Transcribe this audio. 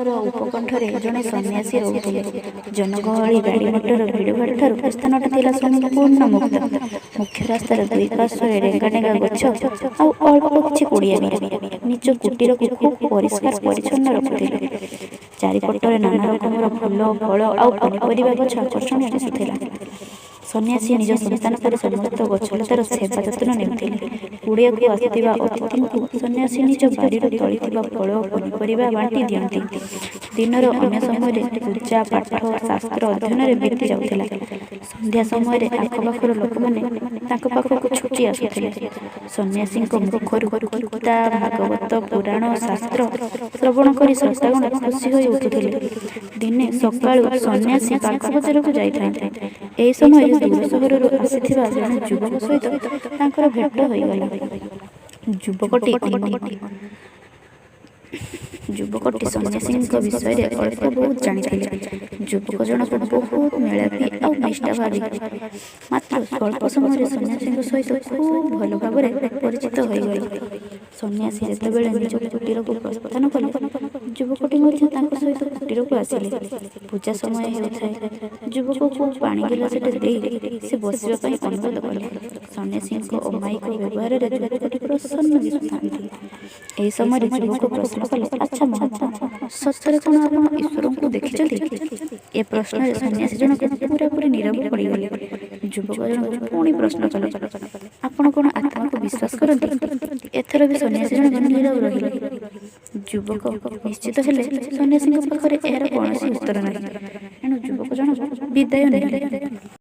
ସହରର ଉପକଣ୍ଠରେ ଜଣେ ସନ୍ନ୍ୟାସୀ ରହୁଥିଲେ। ଜନଗହଳି, ଗାଡ଼ିମଟରର ଭିଡ଼ଭାଡ଼ଠାରୁ ଏ ସ୍ଥାନଟି ଥିଲା ସମ୍ପୂର୍ଣ୍ଣ ମୁକ୍ତ। ମୁଖ୍ୟ ରାସ୍ତାର ଦୁଇ ପାର୍ଶ୍ୱରେ ଡେଙ୍ଗା ଡେଙ୍ଗା ଗଛ ଆଉ ଅଳ୍ପ କିଛି କୁଡ଼ିଆ ଘର। ନିଜ କୁଟୀରକୁ ଖୁବ୍ ପରିଷ୍କାର ପରିଚ୍ଛନ୍ନ ରଖୁଥିଲେ। ଚାରିପଟରେ ନାନା ରକମର ଫୁଲ, ଫଳ ଆଉ ପନିପରିବା ଗଛ ଆକର୍ଷଣୀୟ ଦିଶୁଥିଲା। ସନ୍ନ୍ୟାସୀ ନିଜ ସନ୍ତାନ ପରି ସମସ୍ତ ଗଛଲତାର ସେବା ଯତ୍ନ ନେଉଥିଲେ। କୁଡ଼ିଆକୁ ଆସୁଥିବା ଅତିଥିଙ୍କୁ ସନ୍ନ୍ୟାସୀ ନିଜ ବାରିରୁ ତୋଳିଥିବା ଫଳ, ପନିପରିବା ବାଣ୍ଟି ଦିଅନ୍ତି। ଦିନର ଅନ୍ୟ ସମୟରେ ପୂଜା ପାଠ, ଶାସ୍ତ୍ର ଅଧ୍ୟୟନରେ ବିତି ଯାଉଥିଲା। ସନ୍ଧ୍ୟା ସମୟରେ ଆଖପାଖର ଲୋକମାନେ ତାଙ୍କ ପାଖକୁ ଛୁଟି ଆସୁଥିଲେ। ସନ୍ନ୍ୟାସୀଙ୍କ ମୁଖରୁ ଗୀତା, ଭାଗବତ, ପୁରାଣ, ଶାସ୍ତ୍ର ଶ୍ରବଣ କରି ଶ୍ରୋତାଗଣ ଖୁସି ହୋଇ ଉଠୁଥିଲେ। ଦିନେ ସକାଳୁ ସନ୍ନ୍ୟାସୀ ପାଖ ବଜାରକୁ ଯାଇଥାନ୍ତି। ଏହି ସମୟରେ ଦୂର ସହରରୁ ଆସିଥିବା ଜଣେ ଯୁବକ ସହିତ ତାଙ୍କର ଭେଟ ହୋଇଗଲା। ଯୁବକଟି ସନ୍ନ୍ୟାସୀଙ୍କ ବିଷୟରେ ଅଳ୍ପ ବହୁତ ଜାଣିଥିଲେ। ଯୁବକ ଜଣକ ବହୁତ ମେଳାପି ଆଉ ମିଷ୍ଟଭାଷୀ। ମାତ୍ର ସ୍ୱଳ୍ପ ସମୟରେ ସନ୍ନ୍ୟାସୀଙ୍କ ସହିତ ଖୁବ୍ ଭଲ ଭାବରେ ପରିଚିତ ହୋଇଗଲେ। ସନ୍ନ୍ୟାସୀ ଯେତେବେଳେ ନିଜ କୁଟୀରକୁ ପ୍ରସ୍ଥାନ କଲେ, ଯୁବକଟି ମଧ୍ୟ ତାଙ୍କ ସହିତ କୁଟୀରକୁ ଆସିଲେ। ପୂଜା ସମୟ ହେଉଥାଏ। ଯୁବକକୁ ପାଣି ଗିଲାସଟେ ଦେଇ ସେ ବସିବା ପାଇଁ ଅନୁରୋଧ କଲେ। ସନ୍ନ୍ୟାସୀଙ୍କ ଅମାୟିକ ବ୍ୟବହାରରେ ଯୁବକଟି ପ୍ରସନ୍ନ ଦିଶୁଥାନ୍ତି। ଏହି ସମୟରେ ଯୁବକ ପ୍ରଶ୍ନ କଲେ, "ଆଚ୍ଛା ମହାତ୍ମା, ସତରେ କ'ଣ ଆପଣ ଈଶ୍ୱରଙ୍କୁ ଦେଖିଛନ୍ତି?" ଏ ପ୍ରଶ୍ନରେ ସନ୍ନ୍ୟାସୀ ଜଣକ ପୂରାପୂରି ନୀରବ ପଡ଼ିଗଲେ। ଯୁବକ ଜଣକ ପୁଣି ପ୍ରଶ୍ନ କଲେ, "ଆପଣ କ'ଣ ଆତ୍ମାକୁ ବିଶ୍ୱାସ କରନ୍ତି?" ଏଥର ବି ସନ୍ନ୍ୟାସୀ ଜଣକ ନୀରବ ରହିଲେ। ଯୁବକ ନିଶ୍ଚିତ ହେଲେ, ସନ୍ନ୍ୟାସୀଙ୍କ ପାଖରେ ଏହାର କୌଣସି ଉତ୍ତର ନାହିଁ। ଏଣୁ ଯୁବକ ଜଣକ ବିଦାୟ ନେଲେ।